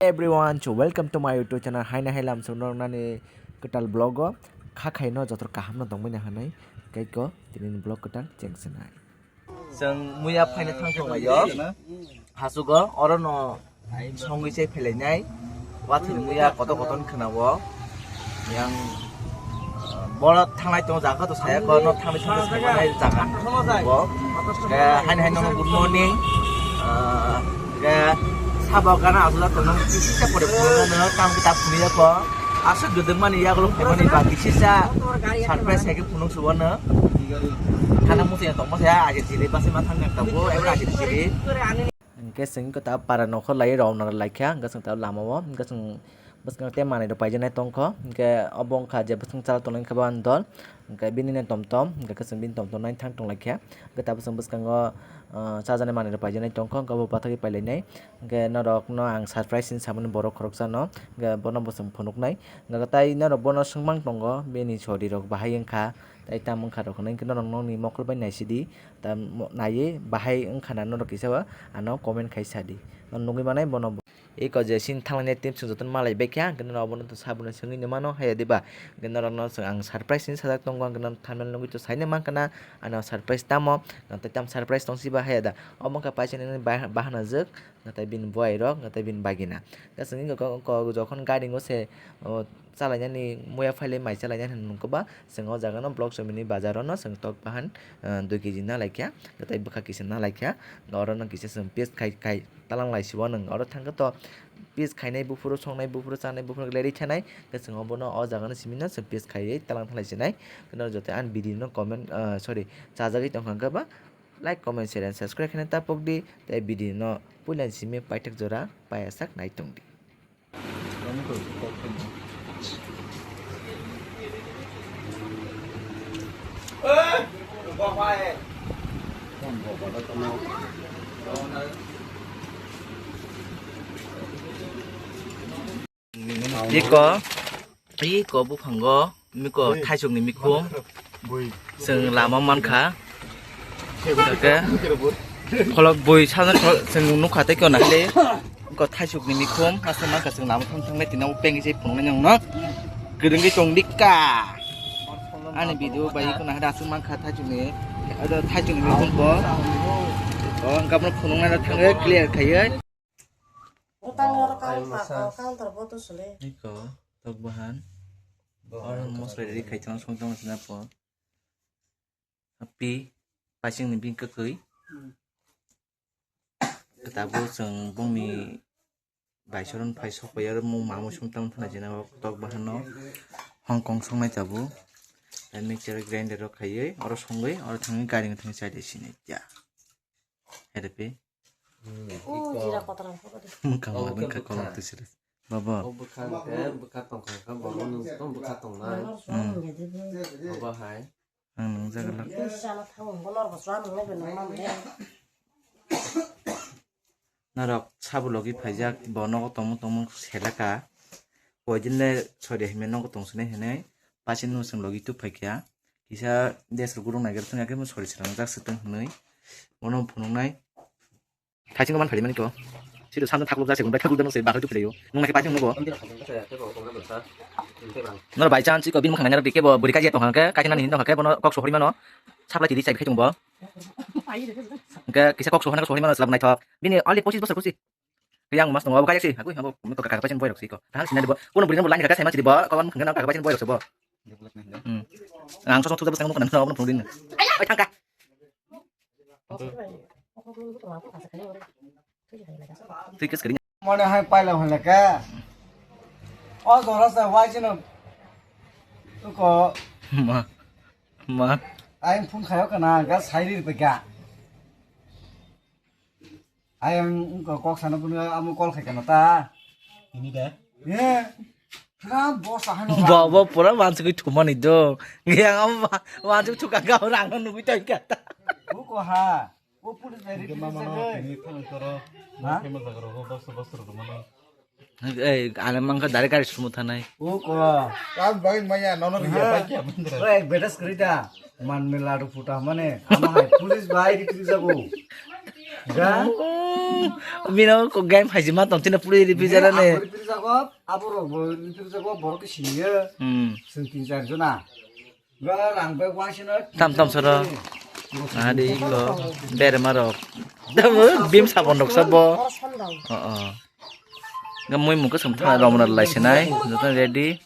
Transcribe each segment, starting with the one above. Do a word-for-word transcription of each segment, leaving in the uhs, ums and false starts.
Everyone, so welcome to my YouTube channel. Haina hai lam song nani kwtal vlog o kha khaino joto kaham no tongmani hanai kaiko tini vlog kwtal cheng sinai. Chwng muya phaina thang thang laio. Hasugo oro no songwi se phelainai. Wathini muya koto koto khwnao. Yang Boro thanglai tongo jaga to saya ko no thanglai thanglai sai manai jaga bo. Ke haini haini no good morning. Ke sabo gana asula to no kisi sa pore phone no kam kita phuniya ko. Asuk gedeng mani ya golo phone mani ba kisi sa surprise hai ke phone suwa no. Kana musi ya to mo saya aje jili basi ma thang ka bo e aje jili. Hingke chwng kota para nokho lai rok nang lai kha, hingke chwng ta lama o, hingke chwng bwskang tei manwi rok paijaknai tongkho, hingke obo wngkha je bwskang chala tongnai wngkha bo ani dol, hingke bini nini tom tom, hingke chwng bini tom tom nai thang tong lai kha, hingke tabuk chwng bwskango, ah, chajaknai manwi rok paijaknai tongkho, hingke obo pathakgwi pailainai, hingke norok no ang surprise hinwi samani borok khoroksa no, hingke bono bo chwng phunuknai, hingke tai norok bono swngmang tongo, bini sori rok bahai wngkha, tai tamo wngkha rok hinwi hingke norok nokni mokol bai naisidi. Ta mo-, naiwi bahai wngkha na norok kisa o ano comment khai sadi. Norok nugwi manai bono bo. Eko je sini thanglainai team chwng jotono malai baikha, hwnkhe norok abono to saboni swngwi nw mano, haiya diba? Hwnkhe norokno chwng ang surprise hinwi sajak tongo, hwnkhe norok thumbnail nugwi to saino mankha na, ano surprise tamo, tei tamo surprise tong siba haiya da? Omo wngkha paisa nini bah-, bahana jwk, tei bini bwai rok, tei bini bagina. Tei chwng wngkha kok, kok, jokhon gari o se, o, chalainani muya phailai mai chalainani hwnwi nukgo ba, chwng o jaga no Block Chomini bazar o no chwng tok bahan, ah, dui kg na laikha, tei bwkha kisa na laikha, oro no kisa chwng paste khai, khai talang lai si o nwng oro thang khe to paste khainai buphuru, songnai buphuru, chanai buphuru le rwi thanai, tei chwng obono o jaga no simi no chwng paste khaiwi talang thalai sinai, tei norok joto ani video no comment, ah, sorry, chajagwi tongkha khe ba like, comment, share and subscribe khaina tapok di, tei video no puila ni simi paithak jora paiyasak nai tong di. Iko, iko buphango, miko thaisukni mikhum, chwng lama mankha. Hwnkhe kholok bui sana chwng nukha tei kona khe. Ko thaisukni mikhum, aswk mankha chwng lama thang thangnai tini o pengwi se phunuknai nangno. Kwrwngwi tong dikka. Ani video bai ko nahada aswk mankha thaisukni, ado thaisukni mikhum ko. O, hwnkhe abono phunuknai thangwi clear khaiwi. Utang oro counter, counter bo to sole. Iko, tok bahan. Oro mosla ready khai tong song tong sina po. Happy, paising ni bini kwkwi. Hmm. Tabuk chwng bongni bai soron phai sok pai aro mung mamui song tang thana jena o tok bahan no Hong Kong songnai tabuk. Tei mixer grinder o khaiwi oro songwi oro thangwi gari no thangwi chai de sinai ya. Herepi. Hmm, o iko. Jira kotor ang photo de. Mukha ma bwkha kolok twi siri. Baba. O bwkha hwnkhe bwkha tongkha khe borok nung tong bwkha tongnai. Hmm. Obo hai. Ang nung jaga lak. Norok sabo logi phaijak bo nogo tongmung tongmung selaka. Koidin le sori hinwi nogo tongsinai hinwi pasin nung chwng logi tubphaikha. Kisa des rok gurung naigar thung yakhe mo sori srang jak swtwng hinwi. Bono phunuknai. Thaising man phari mani ko. Sito samno thaklok jase gumbai thaklok dano se bahai tu phelayo. Nung nake paising nugo. Nor by chance ko bin mukha nai rike bo buri kaji tong hangke kaji nani hin tong hangke bono kok sohori mano. Supply tiri chai khai tong bo. Hingke kisa kok sohori nai ko sohori mano slab nai thok. Bini only pochis bosor kusi. Yang mas tong bo kaji si. Aku habo mito kaka paising boy rok si ko. Tahang sinadi bo. Kono buri nang bo line kaka sai mas di bo. Kawan mukha nang kaka paising boy rok si bo. Hmm. Ang sosok tuja bosang mukha nang bono phone din. Ai thangka. Twi kis kiri. Mane hai paila hole ke. O jora sa wai jino. Ko. Ma. Ma. Ai phone khayo kana ga sai ri pe ga. Ai ang ko kok sana pun amo call khai kana ta. Ini de. Ye. Pura boss ahai no. Bo, bo pura mansugwi thumani do. Yang am mansuk thuka ga rang no nugwi tai kata. Ko ha. O police bai release mama no, jagai. Tini thang toro. Ha? Famous jaga rogo, bus, bus rogo mano. Ei, ale mangka direct gari sumo thanai. O ko. Kam bai maya, nono riya, bai kya mandra. O ek betas krita. Man me ladu phuta mane, ama hai police bai release jago. Ga? Bino ko game phaijima tong chini puri ri bijara ne. Abori piri jago, aborok bo piri jago, borok ke siniya. Hmm. Sing tin char jona. Ga rang bai wansina. Tam tam soro. Adi ko berma rok. Dabu bim sabon rok sabo. Oh, oh. Ga mui mung kasam thana romna lai sinai. Joto ready.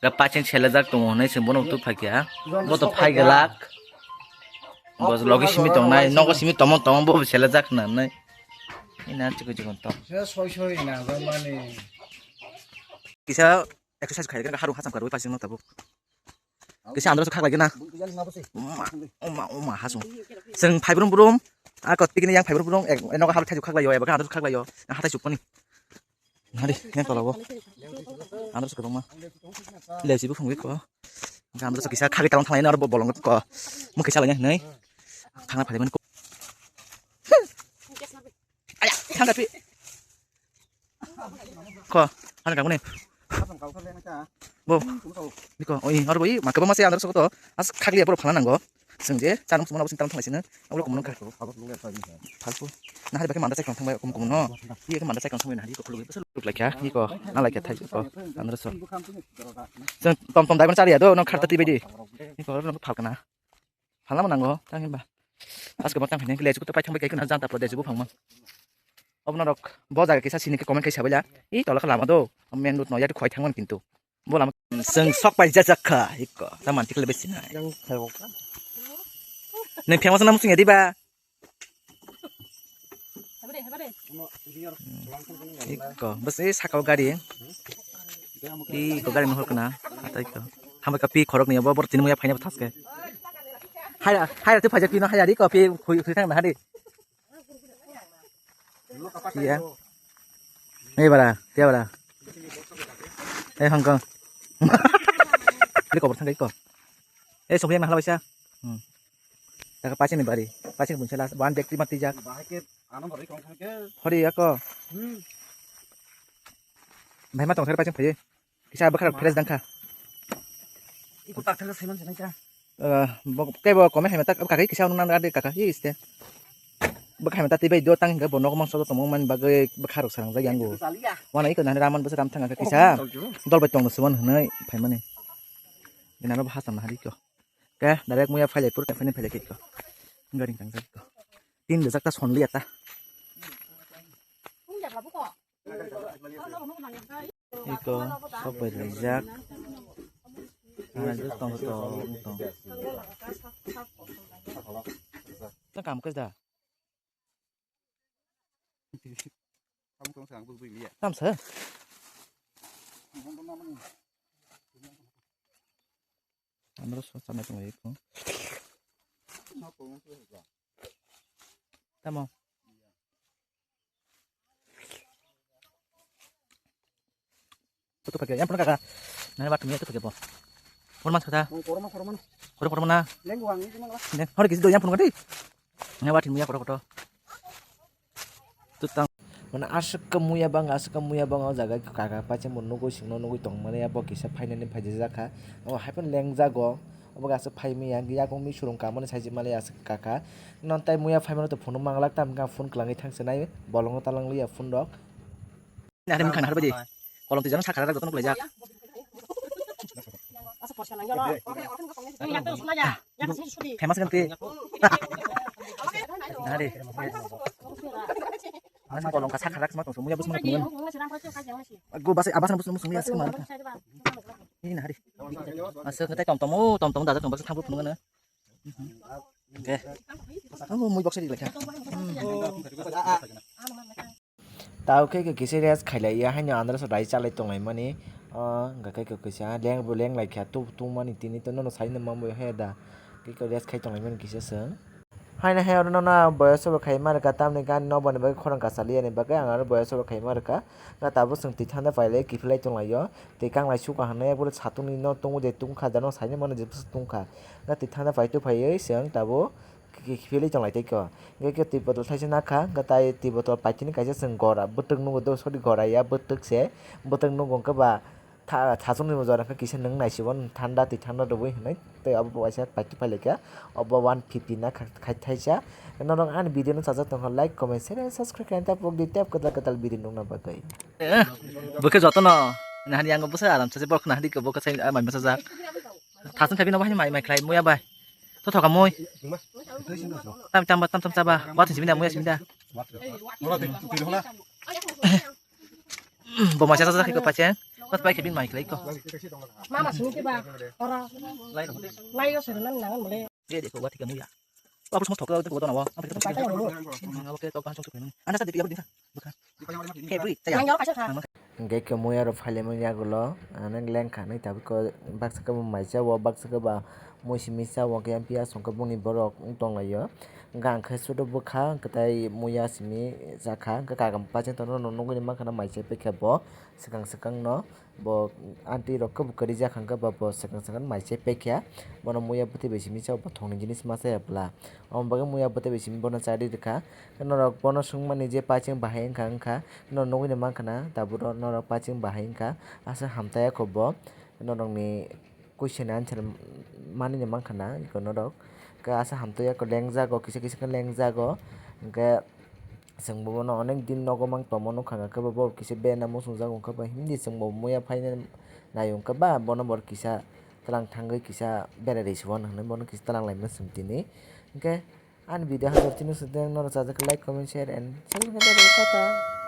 Ga pacheng selajak tongo hinwi chwng bono tu phakya. Bo to phai galak. Bo logi simi tongnai, nogo simi tongmo tongmo bo selajak hinwi. Ina chikon chikon tong. Soi soi na mani. Kisa exercise khai ga haru hasam karwi pacheng no tabuk. Kisa andro khaklai gana. Uma uma uma hasung. Seng phai brum brum. A kot pikini yang phai brum brum. Nogo haru thaju khaklai yo, eba andro khaklai yo. Hatai chukoni. Nari, yang tolabo. Andro sa kwbangma. Lesi buphang ko. Andro sa kisa khagwi talong thanglai naro bolong ko. Mo kisa lanya hinai. Thangna phai mani ko. Aya, thangka pi. Ko, hana kangune. Bo. Biko, oi, aro boi, ma kwbangma se andro sa ko to. As khagwi abro phalna nango. Chwng je chana muchungmano bo chwng tamo thanglaisino, obo kumono kha. Falso. Na hari bakhe manda chaikon thangbai kum kumono. Iye khe manda chaikon thangbai na hari ko khulugwi bwswk laikha, iko na laikha thai ko. Andro so. Chwng tom tom daibono chariya do, no kharta twi baidi. Iko no phalkana. Phalna nango, tang himba. Aske bo tang hine kile chukuto pai thangbai kai kuna janta prodesho buphangma. Obo norok bo jaga kisa sini khe comment khai sabaila. I tola khe lama do. Main road no yati khoi thangman kintu. Bo lama chwng sok pai jajak kha, iko. Ta mantik le besi nai. Yang khayo ka. Neng famous na musung ya diba? Iko, bas e sakao gari. Iko gari mohor kana. Atai ko. Hambai ka pi khorok ni bo bor tin muya phaina thaske. Hai hai tu phaja pi no hai ari ko pi khui khui thang na hari. Iya. Eh bara, tiya bara. Eh Hong Kong. Ini kobor thang ko. Eh sokya mahal baisa. Hmm. Taka pachini bari, pachini bunsa last one back three mati jak. Hori ako. Bhai ma tong sari pachini phaye. Kisa bwkharok fresh dangkha. Iko tak thangkha saiman sanai ka. Eh, bo, tei bo comment haima tak, kaka kisa nang nang de kaka, hi iste. Bwkha haima tak tei bai do tang hingke bo nogo mangso tongmani bagwi bwkharok sarang jagwi ango. Wana iko nang raman bwsa ram thang kisa. Dol bai tongno suman hwnwi phaimani. Ginano bwsa tongma hari ko. Ke direct muya phailai pur, phailai phailai khe ko. Garing tang ko. Tin rwjak ta son liya ta. Iko, sok bai rijak. Ang just tong to, tong. Ta kam khe da. Tam sa. Andro so sana tong iko. Tamo. Foto pakai, yang pernah kakak. Nah, waktu ini tuh pakai apa? Korma sudah. Korma, korma. Korma, korma na. Lenggu ang ini mana? Hori kisi do yang pernah kati. Nah, waktu ini ya kotor kotor. Tutang. Mana aswk khe muya bang, aswk khe muya bang o jaga kaka paisa mo nugui singno nugui tongmani abo kisa phainani phaijak kha. O hai phano lengjago. Obo aswk phaimaya, yakung mi surung kamani saijak mani aswk kaka. Non tai muya phaimano to phone manglak tam kha phone kwlangwi thangsinai bolongno talangliya phone rok. Nari mukha nahar baidi. Kolom twijak sakha rak jotono kwlaijak. Famous kan ti. Nari. Mas kolom ka sakha rak sma tong muya bus mana tong. Go bas abas bus muya sma. Ini nari. Asa kata tom tom tom dada tom bas thambu phunung na. Oke. Oh, mui box di lekha. Tao khe khe kisa rest khailaiya haino andro so rai chalai tonglaimani. O hwnkha khe khe kisa leng bo leng laikha tuk tuk mani tini to nono sai no mamwi he da. Khe khe rest khai tonglaimani kisa chwng. Haino he oro nono boyos bo khaima rwkha tamni gani nokbar ni bagwi khorang kwchaliya ni bagwi ang aro boyos bo khaima rwkha. Ga tabuk chwng twi thanda pailai kiphilai tonglaio twi kanglai suka hinwi bwrwi satung ni nok tongo je tungkha jano saini mano je bwswk tungkha. Ga twi thanda pai tubphaiwi chwng tabuk. Ki-, ki-, kiphilwi tonglai tei kho. Hwnkhe khe twi botol thaisa nakha, hwnkhe tai twi botol paithini kaisa chwng gora bwtwk nukgo, do sorry gora ya bwtwk se, bwtwk nukgo hwnkhe ba Tha-, thachungni jora khe kisa nwng naisio thanda twi thanda rwui hwnwi tei obo bo waisa paikhe phailaikha obo one fifty na kha-, khai thaisa. Norok ani video no chajak tongkha like comment share and subscribe khaina ta pokdi tep kwtal kwtal video nukna bagwi. Bwkhe jotono nahani yango bwsa aram se borok nahani khe bwkha sai mai masa jak. Thasung khabi no bahai mai mai khlai muya bai. To thoka mui. Tam tam tam tam chaba. Wat simi da muya simi da. Bo mai chasa chasa khiko pache. Wat pai khabi mai khlai ko. Mama simi ke ba. Ora. Lai ro. Lai ro se nan nangan mole. Ye de ko wat ke muya. Apa semua thoka itu bodoh nawa. Apa kita thoka. Apa ke tok kan sung sung. Anda sa dia apa dia. Bukan. Hey, bri, taya. Yang jawab kasih kan. Hingke khe muya rok phailaimani yagulo, ano lengkha hinui tabuk baksa khe bo mai cha o, baksa khe ba mui simi cha o, hingke yang piyaj hingke bongni borok wng tonglaio. Hingke ang khe sudo bwkha, hingke tai muya simi cha kha, hingke kaga bachai tongno nugui mankha na mai chai paikha bo swkang swkang no, bo aunty rok khe bo kwrwi jak hingke ba bo swkang swkang mai chai paikha, bono muya bwtwi bai simi cha o, bo thongni jinis ma cha ya bwla, aboni bagwi muya bwtwi bai simi bono cha ri rwkha. Norok bono swngmani je paicheng bahai wngkha wngkha, norok nugui mankha na tabuk norok paicheng bahai wngkha, aswk hamtaiya kho bo norokni question answer manui mankha na norok, hwnkhe aswk hamtaiya kho lengjago kisa kisa khe lengjago, hwnkhe chwng bo bono onek din nogo mang tongma nukha hwnkhe bo kisa bena muchungjago wngkha bo hindi chwng bo muya phaina nai wngkha ba bono bo kisa twlang thangwi kisa berai rwisi bono hinwi bono kisa twlang laimano chwng tini, hwnkhe. Ani video hajor chini sudeng norok chajak like, comment, share and subscribe khaidi tata.